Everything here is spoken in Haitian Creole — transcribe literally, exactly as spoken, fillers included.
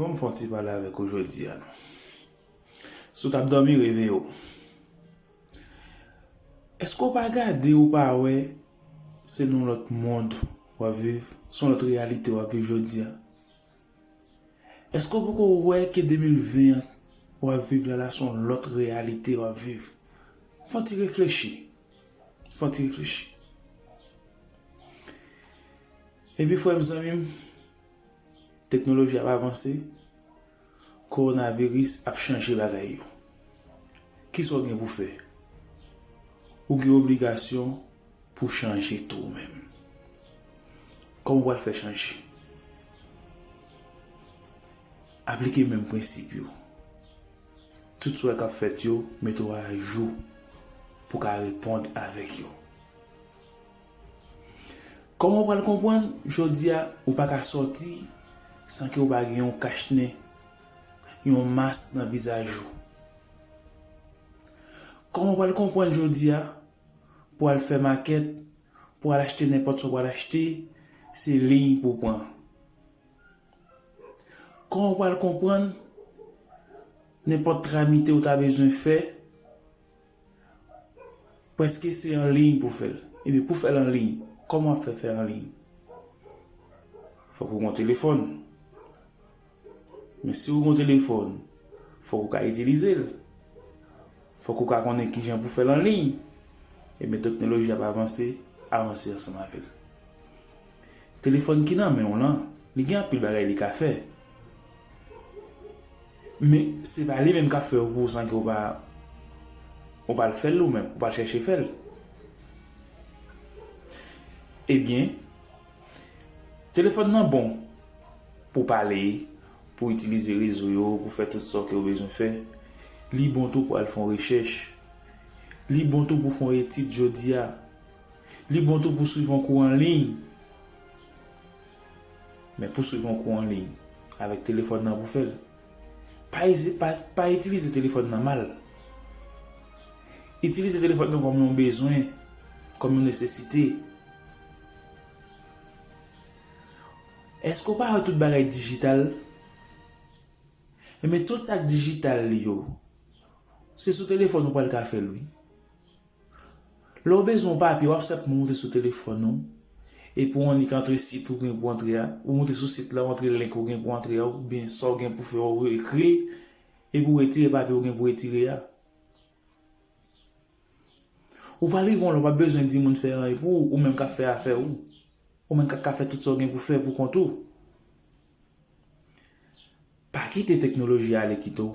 Bon, m fè yon ti pale avèk ou jodi a non. Si w t ap dòmi, reveye w. Èske w pa gade, ou pa wè se nan lòt mond w ap viv, se yon lòt reyalite w ap viv jodi a? Èske w poko wè ke de mil ven an w ap viv la, la se yon lòt reyalite w ap viv? Fè yon ti reflechi. Fè yon ti reflechi. Epi, frè m, zanmi m, teknoloji ap avanse, kowonaviris ap chanje bagay yo. Kisa w gen pou fè? Ou gen obligasyon pou chanje tou ou menm. Kòman w pral fè chanje? Aplike menm prensip yo. Tout sa k ap fèt yo, mete w ajou pou w ka reponn avèk yo. Kòman w pral konprann jodi a ou pa ka sòti san ke w pa gen yon kach nen, yon mas nan vizaj ou? Kòman w pral konprann jodi a pou w al fè makèt, pou w al achte nenpòt sa w pral achte, se liy pou w pran? Kòman w pral konprann nenpòt tramite ou ta bezwen fè, prèske se an liy pou fè l? Ebyen, pou fè l an liy, kòman w ap fè fè l an liy? Fòk ou gen yon telefòn. Men si ou gen yon telefòn, fòk ou ka itilize l. Fòk ou ka konnen kijan pou fè l an liy. Ebyen, teknoloji ap avanse, avanse ansanm avè l. Telefòn ki nan men w lan, li gen anpil bagay li ka fè. Men, se pa li menm k ap fè yo pou ou san ke w pa, ou pa al fè l ou menm, ou pa al chèche fè l. Ebyen, telefòn nan bon pou pale, pou itilize rezo yo, pou fè tout sa ke w bezwen fè. Li bon tou pou al fè yon rechèch. Li bon tou pou fè yon etid jodi a. Li bon tou pou swiv yon kou an liy. Men pou swiv yon kou an liy, avèk telefòn nan pou fè l. Pa ize-, pa, pa itilize telefòn nan mal. Itilize telefòn nan kòm yon bezwen, kòm yon nesesite. Èske w pa wè tout bagay dijital? Ebyen, tout sa k dijital li yo, se sou telefòn ou pral ka fè l, wi. Lè w bezwen yon papye, w ap senpman moute sou telefòn ou, epi w annik antre sit ou gen pou antre a, ou moute sou sit la, w antre link ou gen pou antre a, oubyen sa w gen pou fè, w ekri l, epi w retire papye ou gen pou retire a. Ou pral rive yon lè w p ap bezwen di moun fè anyen pou ou, ou menm k ap fè afè ou. Ou menm k ap ka fè tout sa w gen pou fè pou kont ou. Pa kite teknoloji a ale kite w.